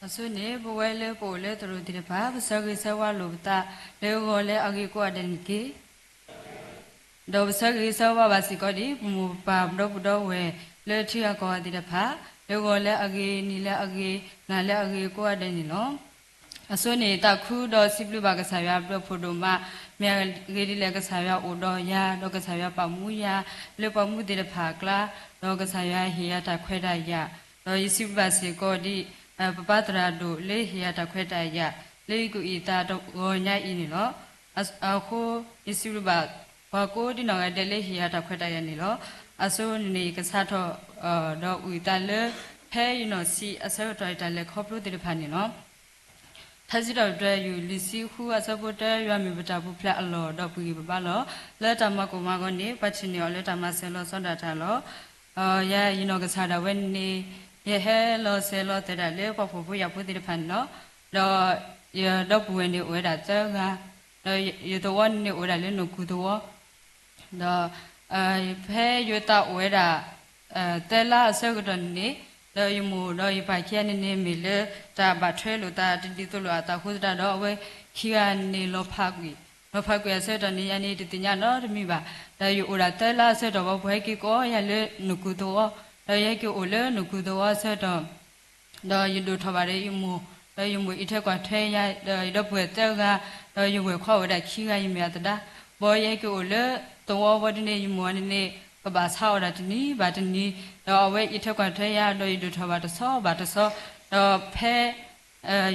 အဆိန့ၣ် ပဝဲလၢပအိၣ်လၢသရိာ်သ့ၣ်တဖၣ် ပဆၢဂ့ၤဆၢဝါလိာ်ပသး လၢဂီၤလၢအဂ့ၤကိးဂၤဒဲးန့ၣ်တက့ၢ်. ဒီးပဆၢဂ့ၤဆၢဝါဘၣ်စ့ၢ်ကီးဒ် ပမိၢ်ပပၢ်ပဒီပုၢ်ဒီဝဲၢ် လၢထံဂၤကီၢ်ဂၤသ့ၣ်တဖၣ် လၢဂီၤလၢအဂ့ၤ နံၤလၢအဂ့ၤ နၤလၢအဂ့ၤကိးဂၤဒဲးန့ၣ်လီၤ. အဆိန့ၣ် သးခုဒီးစံးဘျုးဘၣ်ကစၢ်ယွၤအဘျုးအဖှိၣ်ဒိၣ်မး, မ့ၢ်အဂ့ၢ်ဒ်လဲၣ် ကစၢ်ယွၤအိၣ်ဒီးယၤ ဒီးကစၢ်ယွၤပာ်မူယၤ လၢပှၤမူသ့ၣ်တဖၣ်အကျါ, ဒီးကစၢ်ယွၤဟ့ၣ်ယၤတၢ်ခွဲးတၢ်ယာ်, ဒီးယစံးဘျုးဘၣ်စ့ၢ်ကီးဒ် ပပၢ်သရၣ်ဒိၣ်လၢဟ့ၣ်ယၤတၢ်ခွဲးတၢ်ယာ် လၢယကအုၣ်သးတဂီၤညါအံၤန့ၣ်လီၤ. အဃိ ယစံးဘျုးဘၣ်ပှၤကိးဒ်နီၢ်ဂၤဒဲးလၢဟ့ၣ်ယၤတၢ်ခွဲးတၢ်ယာ်န့ၣ်လီၤ. အဆိန့ၣ် ယကစးထီၣ် ဒီးအုၣ်သးလၢ ဖဲယနီၢ်ဆံးအဆၢကတီၢ်အတၢ်လဲၤခီဖျိသ့ၣ်တဖၣ်န့ၣ်လီၤ. ထါစံးထီၣ်ပတြၢၤ ယူၢ်လွံၢ်ဆံဃု အဆၢဖိတၢ ယွၤမ့ၢ်ပတၢ်ပူၤဖျဲးအလီၢ် ဒီးပဂံၢ်ပဘါလီၤ. လၢတၢ်မၤကိၢ်မၤဂီၤန့ၣ် ပှၤထံၣ်န့ၢ်အီၤလၢတၢ်မၤစၢၤလီၤဆီဒၣ်တၢ်လီၤ. ယၤယနီၢ်ကစၢ်ဒၣ်ဝဲန့ၣ် ယဟဲလီၤစဲးလီၤသွဲၣ်ဒၣ်လၢပှၤဖှီၣ်ဖိယာ်ဖိသ့ၣ်တဖၣ်န့ၣ်လီၤ. ဒီးယဒီပုၢ်ဝဲၢ်န့ၣ်အိၣ်ဝဲဒၣ်သၢဂၤ, ဒီးယသဝီန့ၣ်န့ၣ်အိၣ်ဝဲဒၣ်လၢနူၢ်ကူၢ်သဝီ, ဒီး ဖဲယသးအိၣ်ဝဲဒၣ် သၢလါအဆၢကတီၢ်န့ၣ်န့ၣ်, ဒီးယမိၢ်ဒီးယပၢ်ခံဂၤန့ၣ်န့ၣ် မ့ၢ်လၢတၢ်ဘၣ်ထွဲလိာ်သးတဒ်သိးလိာ်အသးအဃိသတးဒီး အဝဲခံဂၤန့ၣ်လီၤဖးကွံာ်, လီၤဖးကွံာ်အဆၢကတီၢ်န့ၣ် ယၤန့ၣ်တသ့ၣ်ညါနီတမံၤဘၣ်. ဒီးယအိၣ်ဒၣ်သၢလါအဆၢကတီၢ်ဝဲ ပှၤဟဲက့ၤကိးယၤလၢနူၢ်ကူၢ်သဝီ, ဒီးယဟဲက့ၤအိၣ်လၢနူၢ်ကူၢ်သဝီအဆၢကတီၢ် ဒီးယဒိၣ်ထီၣ်ဘၣ်ဒီးယမိၢ်, ဒီးယမိၢ်အံးထွဲကွၢ်ထွဲယၤ, ဒီးယဒီပုၢ်ဝဲၢ်သၢဂၤ, ဒီးယဝဲၢ်ခွါအိၣ်ဝဲဒၣ်ခံဂၤ ယမ့ၢ်အသဒါ, ဘၣ်ယဟဲက့ၤအိၣ်လၢသဝီဝဲဒ်န့ၣ် ယမိၢ်န့ၣ်န့ၣ် ကဘၣ်ဆါအီၣ်ဒၣ်တနံၤဘၣ်တနံၤ, ဒီးအဝဲအံးထွဲကွၢ်ထွဲယၤ ဒီးယဒိၣ်ထီၣ်ဘၣ်တဆီဘၣ်တဆီ, ဒီးဖဲ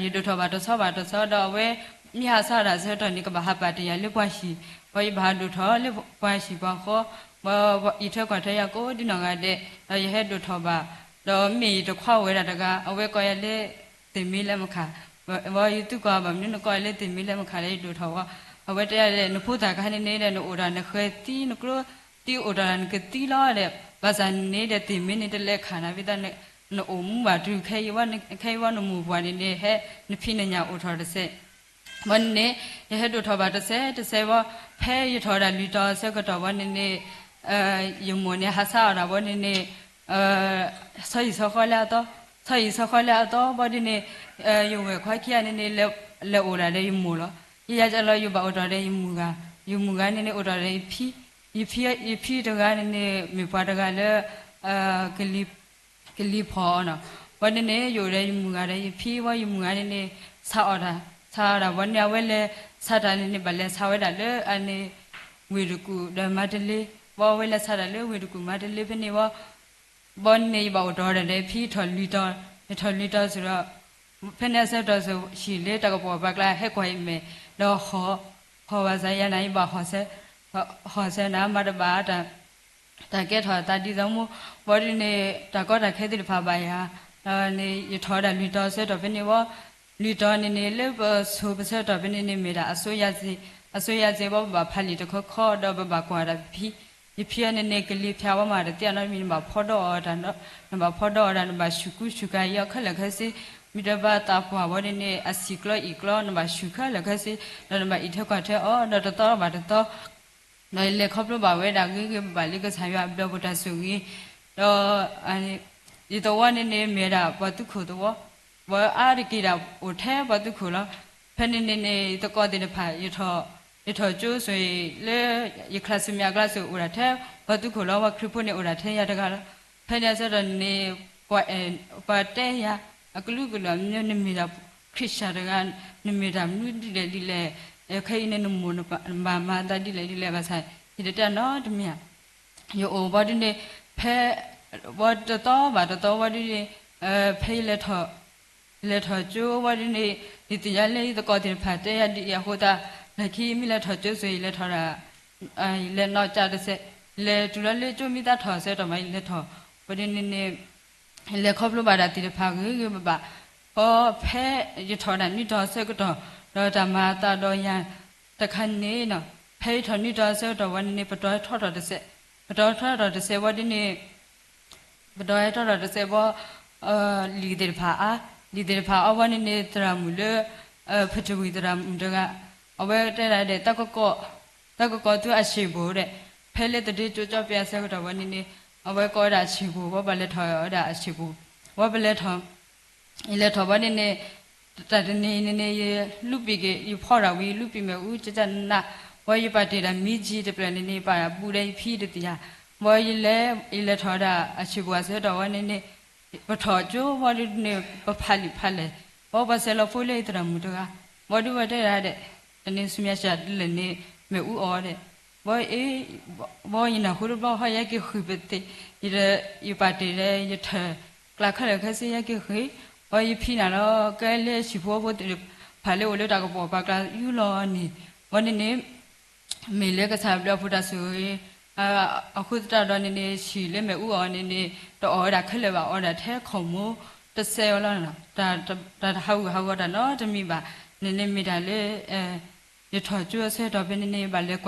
ယဒိၣ်ထီၣ်ဘၣ်တဆီဘၣ်တဆီ ဒီးအဝဲ မ့ၢ်ဟးဆါအီၣ်တၢ်အဆၢကတီၢ်န့ၣ် ကဘၣ်ဟးပာ်တ့ၢ်ယၤလၢပှၤဟံၣ်, ဘၣ်ယဘၣ်ဟးဒိၣ်ထီၣ်လၢပှၤဟံၣ်ပှၤဃီ, ဘၣ်အံးထွဲကွၢ်ထွဲယၤကိးဒ်နီၢ်ဂၤဒဲး, ဒီးယဟဲဒိၣ်ထီၣ်ဘၣ်, ဒီးမ့ၢ်ယတခွါအိၣ်ဝဲဒၣ်တဂၤ အဝဲကိးယၤလၢ သ့ၣ်မ့လဲမခး, ဘၣ်ယသုကိးဘၣ်မနုၤနကိးယၤလၢသ့ၣ်မ့လဲမခးဒီးယဒိၣ်ထီၣ်ဝဲ, အဝဲတဲယၤဒီး နဖိသၣ်ခါန့ၣ်န့ၣ်ဒီး နအိၣ်ဒီးနဃဲၤသံ နကျိသံအိၣ်ဒီးနကသံလီၤဒီး ဘၣ်ဆၣ်န့ၣ်ဒီးသ့ၣ်မ့န့ၣ်တလဲၤခးနၤ ဖဲသး နအိၣ်မူဘၣ်တုၤ ခဲအံၤဝဲနမိၢ်ပှၢ်န့ၣ်န့ၣ် ဟဲနဖံးနညၣ်အိၣ်ထီၣ်တစဲး, ဘၣ်န့ၣ်န့ၣ် ယဟဲဒိၣ်ထီၣ်ဘၣ်တစဲးတစဲးဘၣ်, ဖဲယထီၣ်ဝဲဒၣ်လွံၢ်တီၤအဆၢကတီၢ်ဘၣ်န့ၣ်န့ၣ် ယမိၢ်န့ၣ်ဟးဆါအီၣ်ဒၣ်ဘၣ်န့ၣ်န့ၣ် ဆီဟံၣ်ဆီဃီလၢအသီ, ဆီဟံၣ်ဆီဃီလၢအသီဘၣ်ဒ်န့ၣ် ယဝဲၢ်ခွါခံဂၤန့ၣ်န့ၣ် လဲၤအိၣ်ဒၣ်ဒီးယမိၢ်လီၤ. ယယၤကလီၤ ယဘၣ်အိၣ်တ့ၢ်ဒီးယမုၢ်ဂၤ, ယမုၢ်ဂၤန့ၣ်န့ၣ် အိၣ်တ့ၢ်ဒီးယဖံ, ယဖံတဂၤန့ၣ်န့ၣ် မ့ၢ်ပှၤတဂၤလၢ ကလံၤဖီၣ်အီၤနီၤ, ဘၣ်ဒ်န့ၣ် ယအိၣ်ဒီးယမုၢ်ဂၤဒီးယဖံဝဲ ယမုၢ်ဂၤန့ၣ်န့ၣ် ဆါအီၣ်တၢ်, ဆါအီၣ်တၢ်ဘၣ်န့ၣ် အဝဲလဲၤဆါတၢ်န့ၣ်န့ၣ် ဘၣ်လဲၤဆါဝဲဒၣ်လၢအန့ၣ် ဝ့ၢ်တကူၣ်ဒီးမါတလ့, ဘၣ်အဝဲလဲၤဆါတၢ်လၢဝ့ၢ်တကူၣ်မါတလ့ဖဲန့ၣ်ဝဲ ဘၣ်န့ၣ် ယဘၣ်အိၣ်တ့ၢ်ဒီးယဖံထီၣ်လွံၢ်တီၤ, ယထီၣ်လွံၢ်တီၤစ့ၢ်ဒီး ဖဲန့ၣ်အဆၢကတီၢ်စ့ၢ် ဟံၣ်လၢတၢ်ကပီၤပှၤကျါဟဲကွၢ်ယမဲာ်, ဒီးဟီၣ်, ဟီၣ်ဘၣ်ဆၣ်ယၤန့ၣ် ယဘၣ်ဟီၣ်ဆၢ, ဟီၣ်ဆၢန့ၣ် မၤတဘၣ်တၢ်, တၢ်ကဲထီၣ်အသးဒ်သိးမူ, ဘၣ်ဒ်န့ၣ် တၢ်ကီတၢ်ခဲသ့ၣ်တဖၣ်ဘၣ်ယၤ, ဒီးန့ၣ် ယထီၣ်ဝဲဒၣ်လွံၢ်တီၤအဆၢကတီၢ်ဖဲန့ၣ်ဝဲ လွံၢ်တီၤန့ၣ်န့ၣ် လၢပဆိးပဆၢကတီၢ်ဖဲန့ၣ်န့ၣ် မ့ၢ်ဒၣ်အစိယၤစ့, အစိယၤစ့ဝဲ ပဘၣ်ဖးလံာ်တခီခီ ဒီးပဘၣ်ကွၢ်ဒၣ်ဖံ, ယဖံအန့ၣ်န့ၣ် ကလံၤဖၠးဝဲမးတသ့အနီတမံၤ နဘၣ်ဖီဒီးအီၤတၢ်, နဘၣ်ဖီဒီးအီၤတၢ် နဘၣ်ဆူၣ်ကူဆူၣ်ကၤအီၤခဲလၢာ်ခဲဆ့, မ့ၢ်တဘၣ်သးပှၢ်ဝဲန့ၣ်န့ၣ် အဆံးကျီအံၣ်ကျီ နဘၣ်ဆူၣ်ခဲလၢာ်ခဲဆ့, ဒီးနဘၣ်အံးထွဲကွၢ်ထွဲအီၤ ဒီးတသီဘၣ်တသီ ဒီးယလဲၤခီဖျိဘၣ်ဝဲဒၣ်ဂ့ၤဂ့ၤဘၣ်ဘၣ်လၢကစၢ်ယွၤအဘျုးအဖှိၣ် တၢ်ဆိၣ်ဂ့ၤ, ဒီး ယသဝီန့ၣ်န့ၣ် မ့ၢ်ဝဲဒၣ်ပှၤသုးခိၣ်သဝီ, ပှၤအါတက့ၢ်ဒၣ်အိၣ်ထဲပှၤသုးခိၣ်လီၤ. ဖဲန့ၣ်န့ၣ်န့ၣ် ယသကိးသ့ၣ်တဖၣ် ယထီၣ်ကၠိဆိၣ်ဂ့ၤလၢ ယ classmate အကျါဆိၣ်ဂ့ၤ အိၣ်ဒၣ်ထဲပှၤသုးခိၣ်လီၤ. ပှၤခရံာ်ဖိန့ၣ်အိၣ်ဒၣ်ထဲယၤတဂၤလီၤ. ဖဲန့ၣ်အဆၢကတီၢ်န့ၣ် ပှၤအဲၣ် ပှၤတဲယၤ အကလုာ်ကလုာ်အမျိုး နမ့ၢ်ဒၣ်ခရံာ်စၢ်တဂၤ, နမ့ၢ်တၢ်မနုၤဒ်လဲၣ်ဒ်လဲၣ်, ခဲအံၤန့ၣ်နမိၢ်နပၢ်မၤသးဒ်လဲၣ်ဒ်လဲၣ်ဘၣ်ဆၣ် ယတတဲနီတမံၤဧါ. ယအိၣ်ဘၣ်ဒ်န့ၣ် ဖဲ ဘၣ်တသီဘၣ်တသီဘၣ်ဒ်န့ၣ် ဖဲယလဲၤထီၣ် လဲၤထီၣ်ကၠိဘၣ်ဒ်န့ၣ် ယသ့ၣ်ညါလၢယသကိးသ့ၣ်တဖၣ်တဲယၤဒ်အံၤအဃိသတး လၢခံယမ့ၢ်လဲၤထီၣ်ကၠိဆိၣ်ဂ့ၤ ယလဲၤထီၣ်ဒၣ် ယလဲၤနီၢ်ကၠးတစဲး လဲၤတုၤလီၤလၢကၠိမ့ၢ်သးထီၣ်အဆၢကတီၢ်မး ယလဲၤထီၣ် ဘၣ်ဒ်န့ၣ်န့ၣ် လဲၤခီဖျိဘၣ်ဒၣ်သ့ၣ်တဖၣ်ဂ့ၤဂ့ၤဘၣ်ဘၣ်, ဖဲယထီၣ်ဒၣ်နွံတီၤအဆၢကတီၢ် ဒီးတၢ်မၤအသးဒီးယၤတခါန့ၣ် ဖဲယထီၣ်နွံတီၤအဆၢကတီၢ်ဝဲန့ၣ်န့ၣ် ပတီၢ်ထီထီၣ်တစဲး, ပတီၢ်ထီထီၣ်တစဲးဝဲဒ်န့ၣ် ပတီၢ်ထီထီၣ်တစဲးဝဲ လံာ်သ့ၣ်တဖၣ်အါ, လံာ်သ့ၣ်တဖၣ်အါဝဲန့ၣ်န့ၣ် သရၣ်မုၣ်လၢ ဖတဝံၤသရၣ်မုၣ်တဂၤ အဝဲတဲဒၣ်ဒီး တၢ်ကကိး တၢ်ကကိးသုအဆံးဘိၣ်ဒီး ဖဲလၢသဒ့ကၠိကၠီပျဲအဆၢကတီၢ်ဝဲန့ၣ်န့ၣ် အဝဲကိးဝဲဒၣ်အဆံးဘိၣ် ဝဲပလဲၤထီၣ်ဝဲဒၣ်အဆံးဘိၣ် ဝဲပလဲၤထီၣ် ယလဲၤထီၣ်ဘၣ်န့ၣ်န့ၣ် တၢ်တနံၤန့ၣ်န့ၣ် ယလူပံာ်က့ၤ ယဖီၣ်တၢ်ဝံၤ လူပံာ်မ့ၣ်အူ ကကနး, ဝံၤယပာ်တ့ၢ်တၢ်မံကံတဖျၢၣ်န့ၣ်န့ၣ် ယပာ်ဘူဒီးယဖံတသ့ၣ်ညါ, ဝံၤယလဲၤ ယလဲၤထီၣ်ဝဲဒၣ်အဆံးပှၤဆၢကတီၢ်ဝဲန့ၣ်န့ၣ် ပထီၣ်ကၠိဝံၤဒုန့ၣ် ပဖးလံာ်ဖးလဲၢ်, ဝံၤပှၤဆဲးလီၤဖိလၢယသရၣ်မုၣ်တဂၤ, ဝံၤဒုဝဲတဲဒၣ်ဒဲး တနံၤဆူမဲာ်ဆှးဒ်လဲၣ်န့ၣ် မ့ၣ်အူအီၤဒဲး, ဝံၤ ဝံၤယနၢ်ဟူတဘျီဃီ ယဟဲက့ၤဃုပသ့ၣ်, ယပာ်တ့ၢ်ဒီးယထၢၣ်ကျါခဲလၢာ်ခဲဆ့ ယဟဲက့ၤဃ့, ဝံၤယဖံနၤလီၤ ကဲလၢဟံၣ်ဖိဃီဖိသ့ၣ်တဖၣ်လၢအိၣ်လၢတၢ်ကပီၤပှၤကျါယူၢ်လီၤန့ၣ်, ဝံၤန့ၣ်န့ၣ် မ့ၢ်လၢကစၢ်ဘျုးအဖိတၢ်ဆိၣ်ဂ့ၤ အဃိသတးဒီးန့ၣ်န့ၣ် ဟံၣ်လၢမ့ၣ်အူအီၤန့ၣ်န့ၣ် တအီၣ်ဝဲဒၣ်ခဲလၢာ်ဘၣ် အီၣ်ဝဲဒၣ်ထဲခီၣ်မိၢ်တစဲးဝဲလီၤ, တၢ်တဟးဂူာ်ဟးဂီၤတၢ်နီတမံၤဘၣ်, န့ၣ်န့ၣ်မ့ၢ်တၢ်လၢ ယထီၣ်ကၠိအဆၢကတီၢ်ဖဲန့ၣ်န့ၣ် ဘၣ်လဲၤ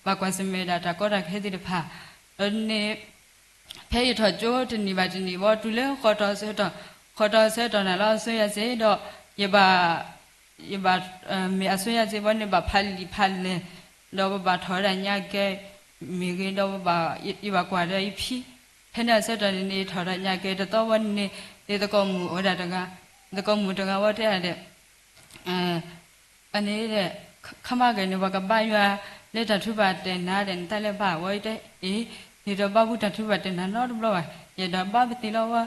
ဘၣ်ကွၢ်ဆၢၣ်မဲာ်ဒၣ်တၢ်ကီတၢ်ခဲသ့ၣ်တဖၣ်, ဒီးန့ၣ် ဖဲယထီၣ်ကၠိတနံၣ်ဘၣ်တနံၣ်ဝံၤ တုၤလၢဃီတီၤဆၢကတီၢ်, ဃီတီၤဆၢကတီၢ်န့ၣ်လီၤ အစိယၤစ့ဒီး ယဘၣ် ယဘၣ် မ့ၢ်အစိယၤစ့ဝံၤန့ၣ် ဘၣ်ဖးလံာ်ဖးလဲၢ်, ဒီးပဘၣ်ထီၣ်ဝဲဒၣ်ညါကဲ မ့ၢ်ဂ့ၤဒီးပဘၣ် ယဘၣ်ကွၢ်ဒီးယဖံ, ဖဲန့ၣ်အဆၢကတီၢ်န့ၣ်န့ၣ် ထီၣ်ဒီးညါကဲတသီဝံၤန့ၣ်န့ၣ် ယသကိးမုၣ်အိၣ်ဝဲဒၣ်တဂၤ, သကိးမုၣ်တဂၤဝံၤတဲဒၣ်ဒဲး အန့ၣ်ဒဲး ခမါကဲန့ၣ် ပှၤကဘါယွၤလၢတၢ်ထုကဖၣ်တဲာ်နၤဒဲး နတၢ်လဲၤဘၣ်ဝဲတဲအ့ၣ်, ယတဘၣ်ဘူၣ်တၢ်ထုကဖၣ်တဲာ်နၤနီတဘျီဘၣ်, ယဒိးဘၣ်ပသ့ၣ်လီၤဝဲ,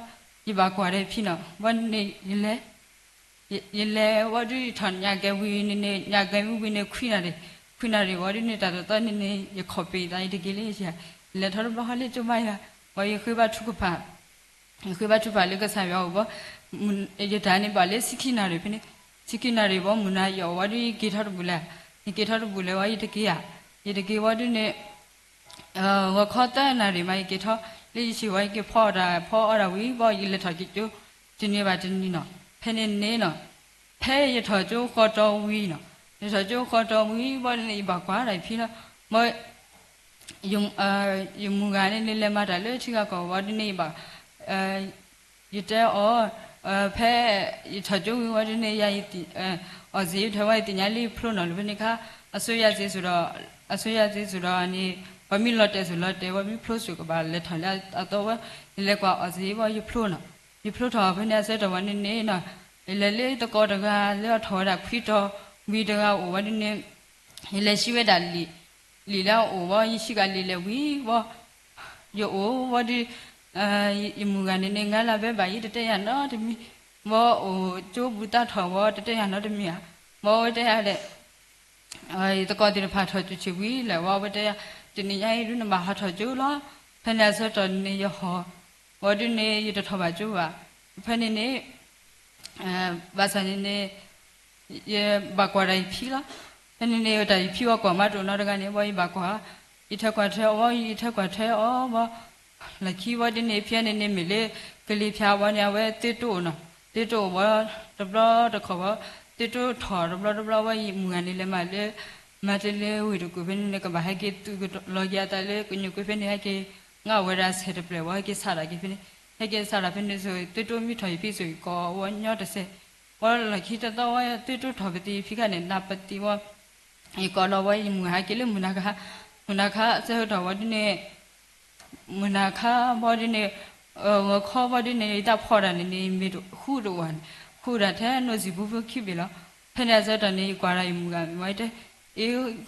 ယဘၣ်ကွၢ်ဒီးယဖံနီၤ, ဝံၤန့ၣ် ယလဲၤ ယလဲၤဝံၤဒုးယထီၣ်ညါကဲဝံၤန့ၣ်န့ၣ် ညါကဲဝံၤဝံၤန့ၣ် ခွံနၣ်ရံၣ်, ခွံနၣ်ရံၣ်ဝံၤဒုးန့ၣ် တၢ်တသီန့ၣ်န့ၣ် ယခီၣ်ပ့ၤသး ယတက့ၤလၢယဆံး, ယလဲၤထီၣ်တဘျီဃီလၢကၠိဘါယွၤ, ဝံၤယဃ့ဘါထုကဖၣ် ယဃ့ဘါထုကဖၣ်လၢကစၢ်ယွၤအအိၣ်ဘၣ်, ယတၢ်န့ၣ်ဘၣ်လၢဆံခံနၣ်ရံၣ်ဖဲန့ၣ်, ဆံခံနၣ်ရံၣ်ဘၣ် မုၢ်နၤယအီၣ်ဝံၤဒုး ယက့ၤထီၣ်တဘူၣ်လဲၣ်, ယက့ၤထီၣ်တဘူၣ်လဲၣ်ဝံၤ ယတက့ၤဧါ, ယတက့ၤဝံၤဒုးန့ၣ် ဂီၤခီသၢနၣ်ရံၣ်မး ယက့ၤထီၣ်လၢယဆံးဝံၤ ယက့ၤဖီအီၣ်တၢ် ဖီအီၣ်တၢ်ဝံၤဘၣ် ယလဲၤထီၣ်ကၠိ တနံၤဘၣ်တနံၤနီၤ, ဖဲန့ၣ်န့ၣ်နီၤ, ဖဲယထီၣ်ကၠိဃီတီၤဝံၤနီၤ, ယထီၣ်ကၠိဃီတီၤဝံၤဘၣ်န့ၣ် ယဘၣ်ကွၢ်ဒၣ်ယဖံလီၤ, ဘၣ် ယမုၢ်ဂၤန့ၣ်န့ၣ် လဲၤမၤတၢ်လၢထံဂၤကီၢ်ဝံၤဒုးန့ၣ် ယဘၣ် ယတဲအီၤ, ဖဲယထီၣ်ကၠိဝံၤဝံၤဒုးန့ၣ် ယၤ အီၣ်စ့ၣ်ယထၢၣ်ဝဲ ယသ့ၣ်ညါလၢယဖျိနီၤ လၢဖဲန့ၣ်ခါ အစိယၤစ့ၣ်စိၤဒီး အစိယၤစ့ၣ်စိၤဒီးန့ၣ် ပှၤမ့ၢ်လီၤတဲာ်စိၤလီၤတဲာ် ပှၤမ့ၢ်ဖျိစိၤကဘၣ်လဲၤထီၣ်လၢအသီဝဲ, ယလဲၤကွၢ်အီၣ်စ့ၣ်ဘၣ် ယဖျိနီၤ, ယဖျိထီၣ်ဖဲန့ၣ်အဆၢကတီၢ်ဝံၤန့ၣ်န့ၣ်နီၤ, ယလဲၤလၢယသကိးတဂၤလၢအထီၣ်ဝဲဒၣ်ခွံတီၤဝံၤတဂၤအိၣ်ဝံၤဒုးန့ၣ် ယလဲၤဆံးဝဲဒၣ်လံာ်, လံာ်လၢအအိၣ်ဝံၤ ယဆံးကလံာ်လဲၣ်ဝံၤဝံၤ ယအိၣ်ဝံၤဒုး ယမုၢ်ဂၤန့ၣ်န့ၣ် ငါလၢဘဲဘၣ်ယံၤ တတဲယၤနီတမံၤ, ဘၣ်အိၣ်ကၠိဘူးသးထီၣ်ဝံၤ တတဲယၤနီတမံၤဧါ, ဘၣ်ဝဲတဲယၤဒဲး ယသကိးသ့ၣ်တဖၣ်ထီၣ်ကၠိဆံးဝံၤလဲၣ်ဝံၤ ဝဲတဲယၤ တနံၤညါအံၤဒုး နဘၣ်ဟးထီၣ်ကၠိလီၤ, ဖဲန့ၣ်အဆၢကတီၢ်န့ၣ် ယဟီၣ်ဝံၤဒုးန့ၣ် ယတထီၣ်ဘၣ်ကၠိဘၣ်, ဖဲန့ၣ်န့ၣ် ဘၣ်ဆၣ်န့ၣ်န့ၣ် ယဘၣ်ကွၢ်တၢ်ယဖံလီၤ, ဖဲန့ၣ်န့ၣ် တၢ်ယဖံဝဲကွၢ်မးတအိၣ်နီတဂၤန့ၣ် ဘၣ်ယဘၣ်ကွၢ်, ယထၢၣ်ကွၢ်ထၢၣ်အီၤ ယထၢၣ်ကွၢ်ထၢၣ်အီၤဝံၤ လၢခံဝံၤဒုးန့ၣ် ဖဲန့ၣ်န့ၣ် မ့ၢ်လၢကလံၤဖၠါဝံၤန့ၣ် အဝဲသ့ၣ်တိၢ်အိၣ်နီၤ, သ့ၣ်တိၢ်အိၣ်ဝံၤ တဘျီတခီၣ်ဝံၤ သ့ၣ်တိၢ်ထီၣ်တဘျီတဘျီဝံၤ ယမုၢ်ဂၤန့ၣ် လဲၤမးလၢ မၤတလ့ဝ့ၢ်တကူၣ်ဖဲန့ၣ်န့ၣ် ကဘၣ်ဟဲက့ၤသုးကလီၤက့ၤအသးလၢကညိၣ်ကွ့ဖဲန့ၣ် ဟဲက့ၤ ငါအိၣ်ဝဲဒၣ်ဆဲးတပျဲၢ်ဝံၤ ဟဲက့ၤဆးဒၣ်က့ၤဖဲန့ၣ်, ဟဲက့ၤဆးဒၣ်ဖဲန့ၣ်ဆိ သ့ၣ်တိၢ်မ့ၢ်ထီၣ်ယဖံဆိ ယကိးဝံၤညီတစဲး, ဝံၤလီၢ်ခံတသီဝံၤ သ့ၣ်တိၢ်ထီၣ်ပသံးယဖံခါန့ၣ် နးပသံးဝံၤ ယကိးလီၤဝံၤ ယမုၢ်ဟဲက့ၤလၢမုၢ်နၤခါ, မုၢ်နၤခါ ဆၢကတီၢ်ဝံၤဒုးန့ၣ် မုၢ်နၤခါဘၣ်ဒုးန့ၣ် ဂီၤခီဘၣ်ဒုးန့ၣ် ယတၢ်ဖီၣ်တၢ်န့ၣ်န့ၣ် မ့ၢ်ဃူတအိၣ်ဧါန့ၣ် ဃူဒၣ်ထဲနိၣ်စံာ်ပူၤဖိခံဘ့ၣ်လီၤ. ဖဲန့ၣ်အဆၢကတီၢ်န့ၣ် ယကွၢ်ဒၣ်ယမုၢ်ဂၤဝဲတဲ အ့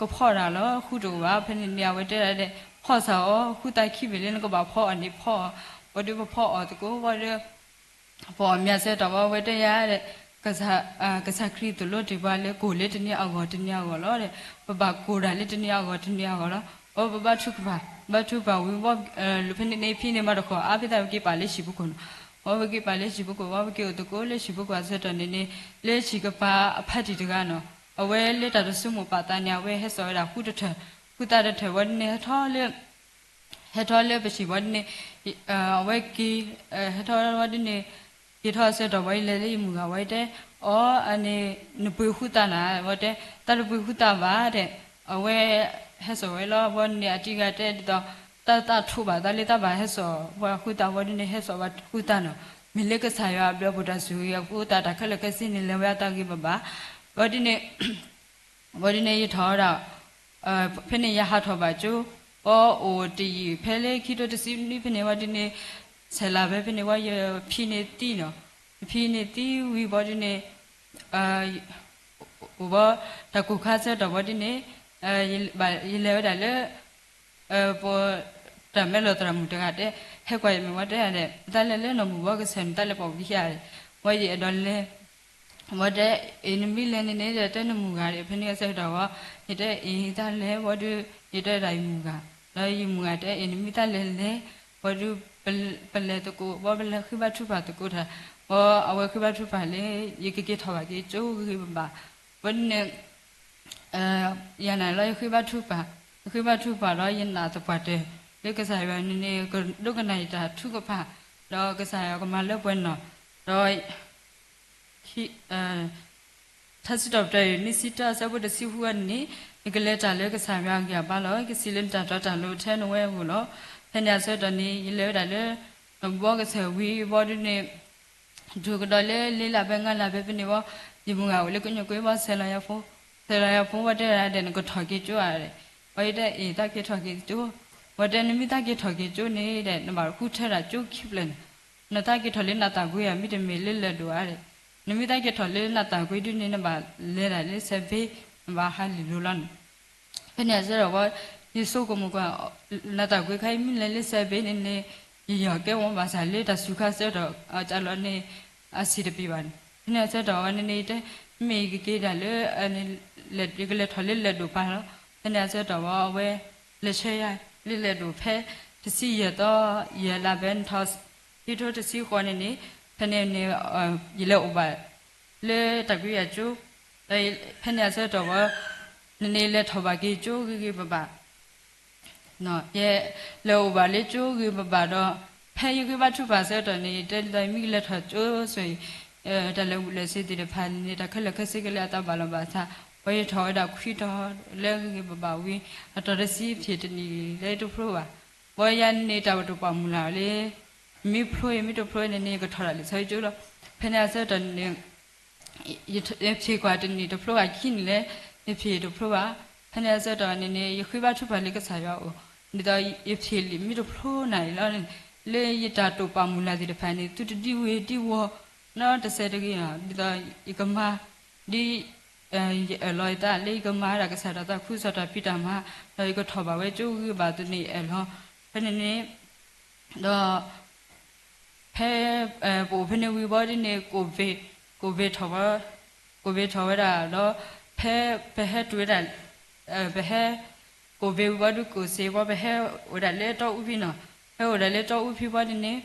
ကဖီၣ်တၢ်လီၤ ဃူတအိၣ်ဘၣ်. ဖဲန့ၣ်န့ၣ် အဝဲတဲဒၣ်ဒဲး ဖီၣ်စ့ၢ်အီၤ ဃူသးခံဘ့ၣ်လၢနကဘၣ်ဖီၣ်အီၤန့ၣ် ဖီၣ်အီၤ, ဘၣ်ဒုးပဖီၣ်အီၤသကိးဘၣ်ဒီး ပအီၣ်မ့ၤအဆၢကတီၢ်ဝံၤ အဝဲတဲယၤဒဲး ကစၢ်ခရံာ်သိၣ်လိတ့ၢ်ပှၤလၢ ကိၢ်လၢတနံၤအဂီၢ်တနံၤအဂီၢ်လီၤဒီး ပဘၣ်ကိၢ်တၢ်လၢတနံၤအဂီၢ်တနံၤအဂီၢ်လီၤ. အဝဲပဘါထုကဖၣ် ဘါထုကဖၣ်ဝံၤဘၣ် လၢဖဲန့ၣ်န့ၣ် ဖဲန့ၣ်မးတခီ အါဖဲသးဝဲက့ၤပာ်လၢဟံၣ်ပူၤခိၣ်နီၤ. အဝဲက့ၤပာ်လၢဟံၣ်ပူၤခိၣ် ဝံၤပက့ၤအိၣ်သကိးလၢဟံၣ်ပူၤခိၣ်အဆၢကတီၢ်န့ၣ်န့ၣ် လၢဟံၣ်ကပၤအဖါတံၢ်တဂၤနီၤ အဝဲလၢတၢ်တဆိကမိၣ်ပာ်သးန့ၣ် အဝဲဟဲစိာ်ဝဲဒၣ်ဃုတထၢၣ် ဃုသးတထၢၣ်ဝံၤဒုးန့ၣ် ဟဲထီၣ်လၢ ဟဲထီၣ်လၢပဟံၣ်ဝံၤဒုးန့ၣ် အဝဲက့ၤ ဟဲထီၣ်ဝံၤဒုးန့ၣ် က့ၤထီၣ်အဆၢကတီၢ်ဝံၤ ယလဲၤလၢယမုၢ်ဂၤဝံၤတဲ အီ အန့ၣ် နပှ့ၤဃုသးနၤ ဝံၤတဲ တၢ်တပှ့ၤဃုသးဘၣ်တဲ အဝဲ ဟဲစိာ်ဝဲလီၤ ဝံၤန့ၣ် အတံၢ်ဂၤတဲဒ်သိး တၢ်သးထိးဘၣ်သးလၢတၢ်ဘၣ်ဟဲစိာ် ပှၤဃုသးဝံၤဒုးန့ၣ် ဟဲစိာ်ဝဲဃုသးနီၤ မ့ၢ်လၢကစၢ်ယွၤအဘျုးအဖှိၣ်တၢ်ဆိၣ်ဂ့ၤအဃိ တၢ်တၢ်ခဲလၢာ်ခဲဆ့န့ၣ် လဲၤဝဲအသးဂ့ၤဘၣ်ဘၣ် ဝံၤဒုးန့ၣ် ဝံၤဒုးန့ၣ် ယထီၣ်ဝဲဒၣ် ဖဲန့ၣ်ယဟးထီၣ်ဘၣ်ကၠိ ပအိၣ်တယံာ် ဖဲလၢခံထိတဆံနွံဖဲန့ၣ် ဝံၤဒုးန့ၣ် ဆဲးလၤဖဲဖဲန့ၣ် ဝံၤယဖံန့ၣ်သံနီၤ ဖံန့ၣ်သံဝံၤဘီဒုန့ၣ် အိၣ်ဘီ တၢ်ကိၢ်ခါဆၢကတီၢ်ဘီဒုန့ၣ် ယလဲၤဝဲဒၣ်လၢ ပ တၢ်မဲလီၤသရၣ်မုၣ်တဂၤတဲ ဟဲကွၢ်ယမဲာ်ဝဲတဲဒၣ် တၢ်လဲၤလၢနီၢ်မုၣ်ဘီကစၢၢ်န့ၣ် တၢ်လဲၤပိာ်ဝံၤယၤ ဝဲယအဲၣ်ဒိးလဲၤ ဝဲတဲ အ့ၣ် နမ့ၢ်လဲၤန့ၣ်န့ၣ် တဲနမုၢ်ဂၤဒီး ဖဲန့ၣ်အဆၢကတီၢ်ဝဲ ယတဲအ့ၣ် တၢ်လဲၤဘီဒု ယတဲဒၣ်ယမုၢ်ဂၤ ဒီးယမုၢ်ဂၤတဲ အ့ၣ် နမ့ၢ်တၢ်လဲၤလဲၤ ဘီဒု ပလဲၤသကိး ဘီပလဲၤဃ့ဘါထုကဖၣ်သကိးတၢ် ဘီအဝဲဃ့ဘါထုကဖၣ်လၢ ယကက့ၤထီၣ်ဘၣ်က့ၤကၠိဂ့ၤဂ့ၤဘၣ်ဘၣ် ဘီဒုန့ၣ် ယၤန့ၣ်လီၤ ယဃ့ဘါထုကဖၣ်, ယဃ့ဘါထုကဖၣ်ဒီး ယနာ်သပှၢ်တၢၢ် လၢကစၢ်ယွၤန့ၣ်န့ၣ် ကဒိကနၣ်ယတၢ်ထုကဖၣ်, ဒီးကစၢ်ယွၤကမၤလၢပှဲၤနီၣ်, ဒီး ထါစံးထီၣ်ပတြၢၤ နွံဆံတၢအဆၢဖိတဆံဃုအံၤန့ၣ်န့ၣ်, ယကလဲၤတၢ်လၢကစၢ်ယွၤအဂံၢ်အဘါလီၤ. ယကစံးလၢနတၢ်တီတၢ်လိၤထဲနဝဲအဂီၢ်လီၤ. ဖဲန့ၣ်အဆၢကတီၢ်န့ၣ် ယလဲၤဝဲဒၣ်လၢ နီၢ်ဘီကစၢၢ်ဝံၤဘီဒုန့ၣ် တုၤကဒီးလၢလ့လၢ်ဖဲငါလၢ်ဖဲဖဲန့ၣ်ဝဲ, ယမုၢ်ဂၤအိၣ်လၢကညိၣ်ကွ့ဘီ ဆဲးလီၤယၤဖိ, ဆဲးလီၤယၤဖိဝဲတဲဒၣ်ဒီး နကထီၣ်က့ၤကၠိဧါဒီး, ဝဲယတဲအ့ၣ် တၢ်က့ၤထီၣ်က့ၤကၠိ, ဝဲတဲ နမ့ၢ်တၢ်က့ၤထီၣ်က့ၤကၠိန့ၣ်ဒီး နဘၣ်ဃုထၢဒၣ်ကၠိခံဖျၢၣ်န့ၣ်, နတၢ်က့ၤထီၣ်လၢနၢ်သၣ်ကွ့ဧါ မ့တမ့ၢ်လၢလၢၢ်ဒိၣ်ဧါဒီး, နမ့ၢ်တၢ်က့ၤထီၣ်လၢနၢ်သၣ်ကွ့ဒုန့ၣ် နဘၣ်လဲၤဒၣ်လၢစဲးဘ့, နဘၣ်ဟးလံာ်လိၤလီၤန့ၣ် ဖဲန့ၣ်အဆၢကတီၢ်ဝဲ ယဆိကမိၣ်ကွၢ် နၢ်သၣ်ကွ့ခါအံၤ မ့ၢ်လဲၤလၢစဲးဘ့န့ၣ်န့ၣ် ယယီၤကဲဝဲဘၣ်ဆၣ်လၢတၢ်စူၤခါဆၢကတီၢ် ကလီၤန့ၣ် အဆံးတပံၤဘၣ်န့ၣ်, ဖဲန့ၣ်အဆၢကတီၢ်ဝဲန့ၣ်န့ၣ် ယတဲ မ့ၢ်ယကက့ၤဒၣ်လၢ ယကလဲၤထီၣ်လၢလၢၢ်ဒိၣ်ပၤလီၤ. ဖဲန့ၣ်အဆၢကတီၢ်ဝဲ အဝဲ လဲၤဆှၢယၤ လၢလၢၢ်ဒိၣ်ဖဲ တဆံယဲၢ်သီ ယဲၢ်လါဖဲ နထီၣ် ခံထိတဆံဃိးန့ၣ်န့ၣ်, ဖဲန့ၣ်န့ၣ် ယလဲၤအိၣ်ဘၣ် လၢတၢ်ကွံယၤကၠိ, ဒီးဖဲန့ၣ်အဆၢကတီၢ်ဝဲ နန့ၣ်လဲၤထီၣ်ဘၣ်က့ၤကၠိဂ့ၤဂ့ၤဘၣ်ဘၣ်, ယလဲၤအိၣ်ဘၣ်လၢကၠိဂ့ၤဘၣ်ဘၣ်ဒီး ဖဲယဃ့ဘါထုကဖၣ်အဆၢကတီၢ်န့ၣ် ယတဲလၢယမ့ၢ်ကလဲၤထီၣ်ကၠိဆိၣ်အံၤ တၢ်လၢာ်ဘူၣ်လၢာ်စ့ၤသ့ၣ်တဖၣ်န့ၣ် တၢ်ခဲလၢာ်ခဲဆ့ကလဲၤအသးဘၣ်လီၤဘၣ်ဆၣ်, ပှၤယထီၣ်ဝဲဒၣ်ခွံတီၤလၢဂ့ၤဂ့ၤဘၣ်ဘၣ်ဝံၤ အတီၢ်တဆံယဖျ့ၣ်တနံၣ်လၢတဖျိဘၣ်, ပှၤယၤန့ၣ်တၢ်ပတိာ်ပာ်မုၢ်လၢ်လၢ မ့ၢ်ဖျိအံၤမ့ၢ်တဖျိန့ၣ်န့ၣ် ယကထီၣ်ဒၣ်လံာ်စီဆှံကၠိလီၤ. ဖဲန့ၣ်အဆၢကတီၢ်န့ၣ် ယဖျ့ၣ်ကွၢ်တနံၣ်တဖျိဂၤခံနံၣ်လၢ ယဖျ့ၣ်တဖျိဘၣ်. ဖဲန့ၣ်အဆၢကတီၢ်န့ၣ်န့ၣ် ယဃ့ဘါထုကဖၣ်လၢကစၢ်ယွၤအအိၣ်, ဒ်သိးယဖျ့ၣ်လံာ်မ့ၢ်တဖျိနၤအံၤလီၤန့ၣ်, လၢယတၢ်တိာ်ပာ်မုၢ်လၢ်သ့ၣ်တဖၣ်န့ၣ် သုတဒံဝ့ၤဒံဝီၤ နီတစဲးတဂ့ၤ, ဒ်သိးယကမၤ ဒ် ယအၢၣ်လီၤယသးလၢယကမၤဒၣ်ကစၢ်ယွၤတၢ်သးခုကစီၣ်တၢ်ဖံးတၢ်မၤ, ဒီးယကထီၣ်ဘၣ်ဝဲကၠိဂ့ၤဘၣ်သန့ၣ်ယအၢၣ်လီၤ. ဖဲန့ၣ်န့ၣ် ဒီး ဖဲ ပအိၣ်ဖဲန့ၣ်ဝံၤဘီဒ်န့ၣ် ကိၣ်ဘ့ၣ်ထီၣ်ဝဲ, ကိၣ်ဘ့ၣ်ထီၣ်ဝဲဒၣ်ဒီး ဖဲပဟဲတုၤဝဲဒၣ် ပဟဲ ကိၣ်ဘ့ၣ်ဝံၤဘီဒုးကိၣ်စ့ဘီ ပဟဲအိၣ်ဒၣ်လၢတီအူဖံနီၤ, ဖဲအိၣ်ဒၣ်လၢတီအူဖံဘီဒ်န့ၣ်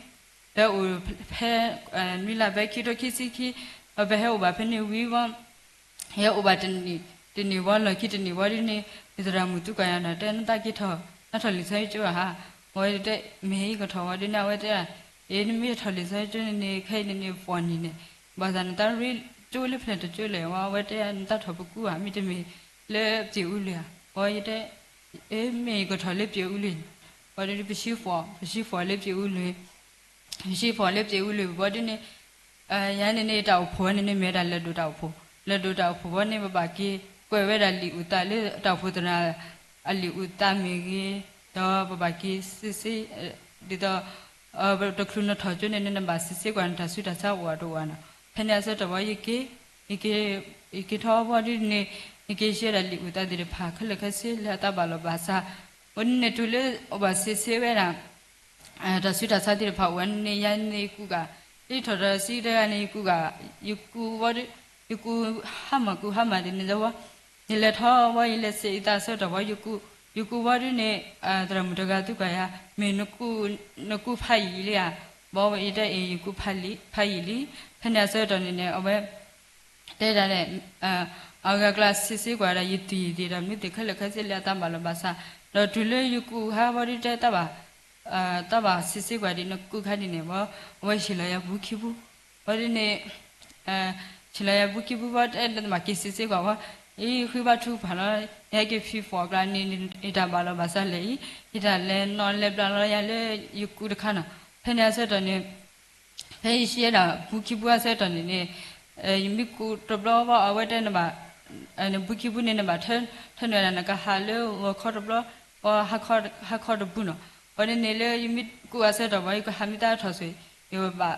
ပအိၣ်ဖဲ နွံလါဖဲခံထိခံဆံခံ, ဒီးပဟဲအိၣ်ဘၣ်ဖဲန့ၣ်ဝံၤဘီ ဟဲအိၣ်ဘၣ်တနံၣ်တနံၣ်ဝံၤ လီၢ်ခံတနံၣ်ဝံၤဒ်န့ၣ် ယသရၣ်မုၣ်သံကွၢ်ယၤဒီး တဲနတၢ်က့ၤထီၣ် နထီၣ်လံာ်စီဆှံကၠိဧါ, ဝဲတဲ မ့ၢ်ယကထီၣ်ဝံၤဒ်န့ၣ် အဝဲတဲ အ့ နမ့ၢ်ထီၣ်လံာ်စီဆှံကၠိန့ၣ်န့ၣ် ခဲအံၤန့ၣ်န့ၣ် ပှၤနံၤန့ၣ် ဘၣ်ဆၣ်နတၢ်ရ့ကၠိလၢဖျၢၣ်တကၠိလဲၣ်ဝဲ အဝဲတဲ နတၢ်ထီၣ်ပကူဧါ မ့တမ့ၢ်လၢပျ့ၤအူလွံၢ်ဧါ, ဝဲယတဲ အ့ မ့ၢ်ယကထီၣ်လၢပျ့ၤအူလွံၢ်န့ၣ် ဝဲဒ်ပဆံဖီၣ် ပဆံဖီၣ်လၢပျ့ၤအူလွံၢ် ပဆံဖီၣ်လၢပျ့ၤအူလွံၢ်ဘီဒ်န့ၣ် ယၤန့ၣ်န့ၣ် တၢ်အိၣ်ဖှိၣ်ဝဲန့ၣ်န့ၣ် မ့ၢ်ဝဲဒၣ်လၢၢ်ဒိၣ်တၢ်အိၣ်ဖှိၣ်, လၢၢ်ဒိၣ်တၢ်အိၣ်ဖှိၣ်ဘီန့ၣ် ပဘၣ်က့ၤကွဲးဝဲဒၣ်လံာ်အုၣ်သးလၢတၢ်အိၣ်ဖှိၣ်သရၣ် အလံာ်အုၣ်သးမ့ၢ်ဂ့ၤ, ဒီးပဘၣ်က့ၤစ့စ့ ဒ်သိး တချုးနထီၣ်ကၠိန့ၣ်န့ၣ် နဘၣ်စ့စ့ကွၢ်နတၢ်ဆူးတၢ်ဆါအိၣ်အတအိၣ်ဧါနီၤ, ဖဲန့ၣ်အဆၢကတီၢ်ဝဲ ယက့ၤ ယက့ၤထီၣ်ဘီဒ်န့ၣ် ယက့ၤရှဲဒၣ်လံာ်အုၣ်သးသ့ၣ်တဖၣ် ခဲလၢာ်ခဲဆ့လၢအသးဘၣ်လီၤဘၣ်စး, ဝဲန့ၣ်တုၤလၢအဘၣ်စ့စ့ဝဲဒၣ် တၢ်ဆူးတၢ်ဆါသ့ၣ်တဖၣ်အိၣ်ဝဲန့ၣ် ယၤန့ၣ်ယကူးဂၤ, လၢယထီၣ်ဒီးဆံတဂၤန့ၣ် ယကူးဂၤ, ယကူးဝဲဒၣ် ယကူးဟါမၢ်ကူးဟါမၢ်ဒ်န့ၣ်လၢဝဲ, ယလဲၤထီၣ်ဝဲ ယလဲၤစ့အသးဆၢကတီၢ်ဝဲ ယကူး ယကူးဝဲဒၣ်န့ၣ် သရၣ်မုၣ်တဂၤသံကွၢ်ယၤ မ့ၢ်နကူးဖးယံာ်လံဧါ, ဘီဝဲယတဲအ့ၣ် ယကူးဖးယံာ်လံ, ဖဲန့ၣ်အဆၢကတီၢ်န့ၣ်န့ၣ် အဝဲ တဲဒၣ်န့ၣ် အဂၤကျါစ့စ့ကွၢ်ဒီး ယသံၣ်သ့ၣ်ဒီး မ့ၢ်သ့ၣ်ခဲလၢာ်ခဲဆ့လၢအသးဘၣ်လီၤဘၣ်စး, ဒီးတုၤလၢယကူးဟါဘီဒ်တဲတၢ်ဘၣ် တၢ်ဘၣ်စ့စ့ကွၢ်ဒ်နကူးခါဒ်န့ၣ်ဝဲ, အဝဲဟ့ၣ်လီၤယၤဘူးခံဘူး, ဝဲဒ်န့ၣ် ဟ့ၣ်လီၤယၤဘူးခံဘူးဝဲ တဲလၢနဘၣ်က့ၤစ့စ့ကွၢ်ဝဲ, အံၤဃ့ဘါထုကဖၣ်လီၤ, ယဟဲက့ၤဖံးဖီၣ်အကျါန့ၣ် ယတၢ်ဘၣ်လီၤဘၣ်စးလဲၣ်အံၤ, ယတၢ်လဲၤနီၤလဲၤဘျါလီၤယၤလၢယကူးတခါနီၤ, ဖဲန့ၣ်အဆၢကတီၢ်န့ၣ် ဖဲယရှဲဒၣ်ဘူးခံဘူးအဆၢကတီၢ်န့ၣ်န့ၣ် ယမ့ၢ်ကူးတဘျီဘၣ် အဝဲတဲနဘၣ် နဘူးခံဘူးန့ၣ် နဘၣ်ထၢနုာ်ဒၣ်နကဟးလၢဂီၤခီတဘျီ ဟါခီတဘူးနီၤ, ဝဲန့ၣ်န့ၣ်လၢယမ့ၢ်ကူးအဆၢကတီၢ်ဘၣ် ယကဟးမ့ၢ်တၢ်ထီၣ်ဆိၣ် ယဘၣ်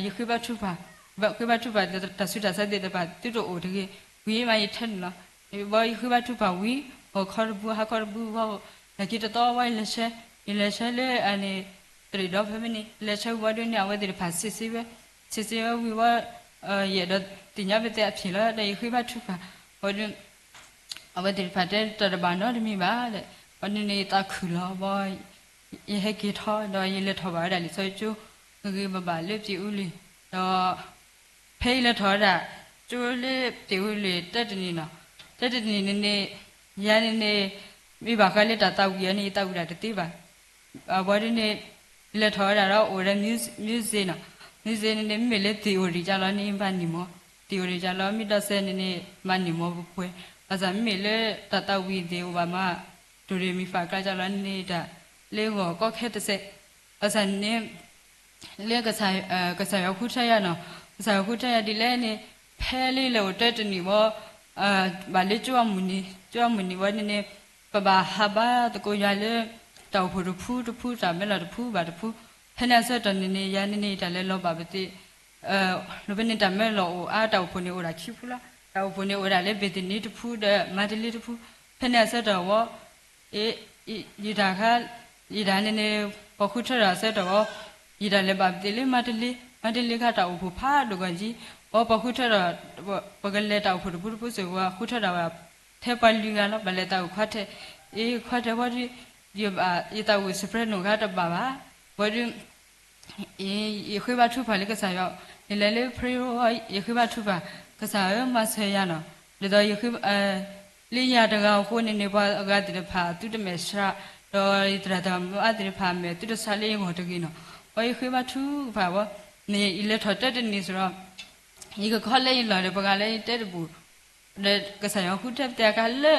ယဃ့ဘါထုကဖၣ် ဃ့ဘါထုကဖၣ်တၢ်ဆူးတၢ်ဆါသ့ၣ်တဖၣ်သုတအိၣ်တဂ့ၤ, ဝံၤမးယထဲန့ၣ်လီၤ. ဘီယဃ့ဘါထုကဖၣ်ဝံၤ ဂီၤခီတဘိ ဟါခီတဘိ ဘီ နာ်က့တသီဝဲ ယလဲၤဆှၢ, ယလဲၤဆှၢလၢအန့ၣ် တရံးဒီဖဲဖဲန့ၣ် လဲၤဆှၢဝံၤဘီဒုန့ၣ် အဝဲသ့ၣ်တဖၣ် စ့စ့ဝဲ, စ့စ့ဝဲဝံၤဘီ ယအဲၣ်ဒိးသ့ၣ်ညါပသ့အဖျ့ၣ်လီၤ ဒီးယဃ့ဘါထုကဖၣ် ဘီဒု အဝဲသ့ၣ်တဖၣ်တဲတၢ်တဘၣ်နီတမံၤဘၣ်ဒီး ဘီဒုန့ၣ်ယသးခုၣ်လီၤဘီ ယဟဲက့ၤထီၣ် ဒီးယလဲၤထီၣ်ဘၣ်ဝဲဒၣ်လံာ်စီဆှံကၠိ ဂ့ၤဂ့ၤဘၣ်ဘၣ်လၢပှၤအိၣ်လံ, ဒီး ဖဲယလဲၤထီၣ်ဝဲဒၣ် ကၠိလၢပှၤအိၣ်လံာ်တၢတနံၤနီၤ, တၢတနံၤန့ၣ်န့ၣ် ယၤန့ၣ်န့ၣ် မ့ၢ်ဘၣ်ဃးလၢတၢ်သးဝံၣ်အီၤန့ၣ် ယသးဝံၣ်တၢ်တသ့ဘၣ်. ဘီဒုန့ၣ် လဲၤထီၣ်ဝဲဒၣ်ဒီးအိၣ်ဒီး music နီၤ, music န့ၣ်န့ၣ် မ့မ့ၢ်လၢ theory ကၢ်လီၤန့ၣ် ဘၣ်နံၤမီၢ်, theory ကၢ်လီၤ မ့ၢ်ဒီးစဲန့ၣ်န့ၣ် ဘၣ်နံၤမီၢ်ပှဲၤပှဲၤ, ဘၣ်ဆၣ်မ့မ့ၢ်လၢတၢ်သးဝံၣ်သ့ၣ်အိၣ်ဘၣ်မး ဒိၣ်ရ့ၣ်မံၤဖးကျါကၢ်လီၤန့ၣ် တၢ်လၢဂီၤကီခဲတစဲး, ဘၣ်ဆၣ်န့ၣ် လၢ ကစၢ်ယွၤဃုထၢယၤနီၤ, ကစၢ်ယွၤဃုထၢယၤဒ်လဲၣ်န့ၣ် ဖဲလၢယလဲၤအိၣ်တၢတနံၤဘီ ဘၣ်လၢကၠိအမုၢ်နံၤ ကၠိအမုၢ်နံၤဘီန့ၣ်န့ၣ် ပဘၣ်ဟးဘါသကိးယၤလၢ တၢ်အိၣ်ဖှိၣ်တဖုတဖု တၢ်မၢလီၤတဖုဘၣ်တဖု, ဖဲန့ၣ်အဆၢကတီၢ်န့ၣ်န့ၣ် ယၤန့ၣ်န့ၣ် ယတၢ်လဲၤလီၤဘၣ်ပသ့ၣ် လီၤဖဲန့ၣ် တၢ်မၢလီၤအိၣ်အါ တၢ်အိၣ်ဖှိၣ်န့ၣ်အိၣ်ဒၣ်ခံဖုလီၤ. တၢ်အိၣ်ဖှိၣ်န့ၣ်အိၣ်ဝဲဒၣ်လၢ ဘ့ၤသနံတဖုဒီး မါတလ့တဖု, ဖဲန့ၣ်အဆၢကတီၢ်ဝဲ ယတၢ်ခါ ယတၢ်န့ၣ်န့ၣ် ပှၤဃုထၢထီၣ်အဆၢကတီၢ်ဝဲ ယတၢ်လဲၤဘၣ်ပသ့ၣ်လၢ မါတလ့, မါတလ့ခါတၢ်အိၣ်ဖှိၣ်ဖးဒိၣ်ဂီၢ်ကံ, ဝဲပှၤဃုထၢထီၣ် ပကလဲၤတၢ်အိၣ်ဖှိၣ်တဖုတဖုစ့ၢ်ကီး ဃုထၢထီၣ်ဝဲ ထဲပှၤလွံၢ်ဂၤလီၤ ဘၣ်လဲၤတၢ်အိၣ်ခွါထဲ, အ့ ခွါထဲဝဲဒီး ယဘၣ် ယတၢ်အိၣ် soprano ခါတဘၣ်ဘၣ်, ဝဲဒီး ယဃ့ဘါထုကဖၣ်လၢကစၢ်ယွၤ, ယလဲၤလၢ prayer ယဃ့ဘါထုကဖၣ် ကစၢ်ဧၢ မၤစၢၤယၤနီၤ, ဒ်သိးယဃ့ လၢယၤတဂၤအဃိန့ၣ်န့ၣ် ပှၤအဂၤသ့ၣ်တဖၣ်သုတမဲာ်ဆှး, ဒီးယသရၣ်သရၣ်မုၣ်အါသ့ၣ်တဖၣ်အမဲာ်သုတဆှးလၢယဂီၢ်တဂ့ၤနီၤ, ပှၤယဃ့ဘါထုကဖၣ်ဝဲ, ယလဲၤထီၣ်တၢတနံၤစ့ၢ်ကီး ယကခီလၢယလီၢ်ဒီးပှၤဂၤလၢယတဲတဘူၣ် ဒီးကစၢ်ယွၤဃုထၢပသ့ၣ်အခါလၢ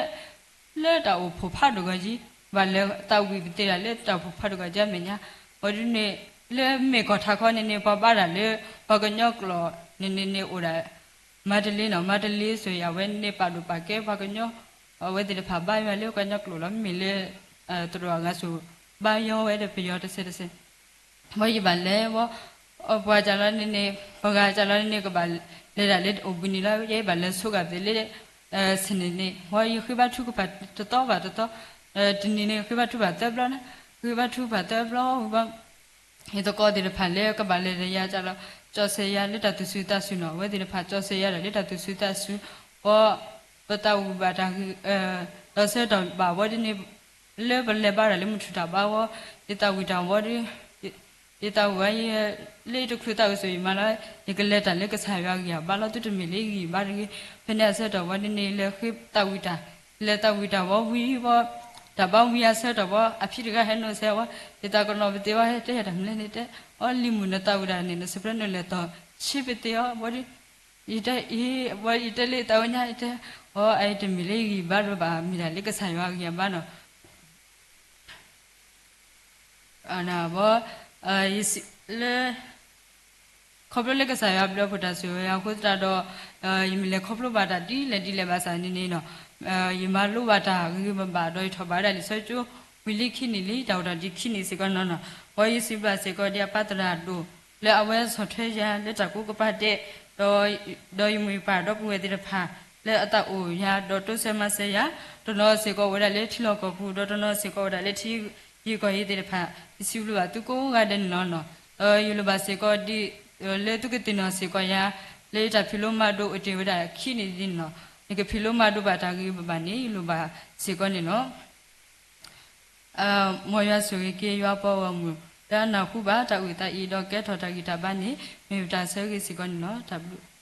လၢတၢ်အိၣ်ဖှိၣ်ဖးဒိၣ်ဂီၢ်ကံ, ဘၣ်လဲၤသးဝံၣ်ပသ့ၣ်ဒၣ်လၢတၢ်အိၣ်ဖှိၣ်ဖးဒိၣ်ဂီၢ်ကံအမဲာ်ညါ, ဝဲဒုန့ၣ် လၢမ့ၢ်ကီၢ်ထးခီန့ၣ်န့ၣ် ပှၤဘါတၢ်လၢ ပှၤကညီကျိာ်န့ၣ်န့ၣ်န့ၣ်အိၣ်ဒၣ် မါတလ့နီၤ, မါတလ့စ့ၢ်ကီးအဝဲန့ၣ်ပာ်ဒိၣ်ပာ်ကဲပှၤကညီ, အဝဲသ့ၣ်တဖၣ်ဘါယွၤလၢပှၤကညီကျိာ်လီၤ, မ့မ့ၢ်လၢ သရိာ်အဂၤစ့ၢ် ဘါယွၤဝဲဒီးပယီၤတစဲးတစဲး ဘီယဘၣ်လဲၤဝဲ, ပှၤကၢ်လီၤန့ၣ်န့ၣ် ပှၤဂၤကၢ်လီၤန့ၣ်န့ၣ် ကဘၣ်လဲၤဒၣ်လၢအိၣ်ဘှံးနံၤလီၤ, ယဘၣ်လဲၤဆိကမိၣ်သ့ၣ်လၢ ဆန့ၣ်န့ၣ် ဘီယဃ့ဘါထုကဖၣ်တသီဘၣ်တသီ, တနံၤန့ၣ် ဃ့ဘါထုကဖၣ်သၢဘျီန့ၣ်, ဃ့ဘါထုကဖၣ်သၢဘျီဝံၤဘီ ယသကိးသ့ၣ်တဖၣ်လၢကဘၣ်လဲၤဒီးယၤကၢ်လီၤ ကၠီၣ်စဲးယၤလၢတၢ်သူၣ်စူၤသးစူၤနီၤ, အဝဲသ့ၣ်တဖၣ်ကၠီၣ်စဲးယၤဒီးလၢတၢ်သူၣ်စူၤသးစူၤ, ဘီ ပသးဝံၣ်ဘၣ်တၢ်ဂ့ၤ ဒီးဆၢကတီၢ်ဘၣ်ဝဲဒ်န့ၣ် လၢပလဲၤဘါတၢ်လၢမုၢ်ထူၣ်တၢ်ဘါဝဲ, ယသးဝံၣ်တၢ်ဝဲဒီး ယသးဝံၣ်ဝဲ လၢယတချုးသးအုးစ့ၢ်ယမါလီၤ, ယကလဲၤတၢ်လၢကစၢ်ယွၤအဂံၢ်အဘါလီၤ, သုတမ့ၢ်လၢယဂံၢ်ဘါတဂ့ၤ, ဖဲန့ၣ်အဆၢကတီၢ်ဝဲဒ်န့ၣ် လဲၤဃ့သးဝံၣ်တၢ်, လဲၤသးဝံၣ်တၢ်ဝဲဝံၤဘီ, တၢ်ဘါဝံၤအဆၢကတီၢ်ဝဲ အဖံတဂၤဟဲနိးစဲးဝဲ, ယသးကနီၤပသ့ၣ်ဝဲ ဟဲတဲယၤတၢ်မနုၤလဲၣ်န့ၣ် တဲ, အီလံၤမုၣ်နသးဝံၣ်တၢ်န့ၣ် န soprano လဲၤတီၤဆံးပသ့ၣ်အီၤ, ဘီဒီး ယတဲ အံၤ ဘီယတဲလၢယသးဝဲညါ ယတဲ, အီ အအံၤတမ့ၢ်လၢယဂံၢ်ယဘါဒီးဘၣ် မ့ၢ်ဒၣ်လၢကစၢ်ယွၤအဂံၢ်အဘါနီၤ, ဘီ လၢ ခီဖျိလၢကစၢ်ယွၤဘျုးအဖှိၣ်တၢ်ဆိၣ်ဂ့ၤအဃိသတးဒီး ယမ့ၢ်လဲၤခီဖျိဘၣ်တၢ်ဒ်လဲၣ်ဒ်လဲၣ်ဘၣ်ဆၣ်န့ၣ်န့ၣ်နီၤ, ယမၤလိဘၣ်တၢ်ဂ့ၤဂ့ၤဘၣ်ဘၣ်ဒီး ယထီၣ်ဘၣ်ဝဲဒၣ်လံာ်စီဆှံကၠိ ဝံၤလံခံနံၣ်လံ တၢ်အိၣ်တၢ်ဒံးခံနံၣ်စ့ၢ်ကီးနီၤနီၤ, ဘီယစံးဘျုးစ့ၢ်ကီးဒ်အပၢ်သရၣ်ဒိၣ် လၢအဝဲဆီၣ်ထွဲယၤလၢတၢ်ကူကပၤဒဲး ဒီးယမိၢ်ယပၢ်ဒီပုၢ်ဝဲၢ်သ့ၣ်တဖၣ် လၢအသးအိၣ်ယၤ ဒီးတိစၢၤမၤစၢၤယၤ, တနီၤစ့ၢ်ကီးအိၣ်ဝဲဒၣ်လၢထံလီၢ်ကီၢ်ပူၤ ဒီးတနီၤစ့ၢ်ကီးအိၣ်ဝဲဒၣ်လၢထံဂုၤကီၢ်ဂၤသ့ၣ်တဖၣ်, ယစံးဘျုးဘၣ်သုကိးဂၤဒဲးန့ၣ်လီၤနီၤ, ဒီးယလိၣ်ဘၣ်စ့ၢ်ကီးဒ် လၢသုကသ့ၣ်နီၣ်စ့ၢ်ကီးယၤ လၢယတၢ်ဖံးလိမၤဒိးအိၣ်တ့ၢ်ဝဲဒၣ်ခံနံၣ်ဒ်န့ၣ်လီၤ, ယကဖံးလိမၤဒိးဘၣ်တၢ်ဂ့ၤဂ့ၤဘၣ်ဘၣ်န့ၣ် ယလိၣ်ဘၣ်စ့ၢ်ကီးန့ၣ်လီၤ. မ်ယွၤဆိၣ်ဂ့ၤက့ၤယွၤပှၤဂီၢ်မုၢ် လၢအနၢ်ဟူဘၣ်တၢ်အုၣ်သးအံၤ ဒီးကဲထီၣ်တၢ်ဂံၢ်တၢ်ဘါန့ၣ် မ့ၢ်ပတၢ်ဆၢဂ့ၤစ့ၢ်ကီးန့ၣ်လီၤ. တၢ်ဘျုး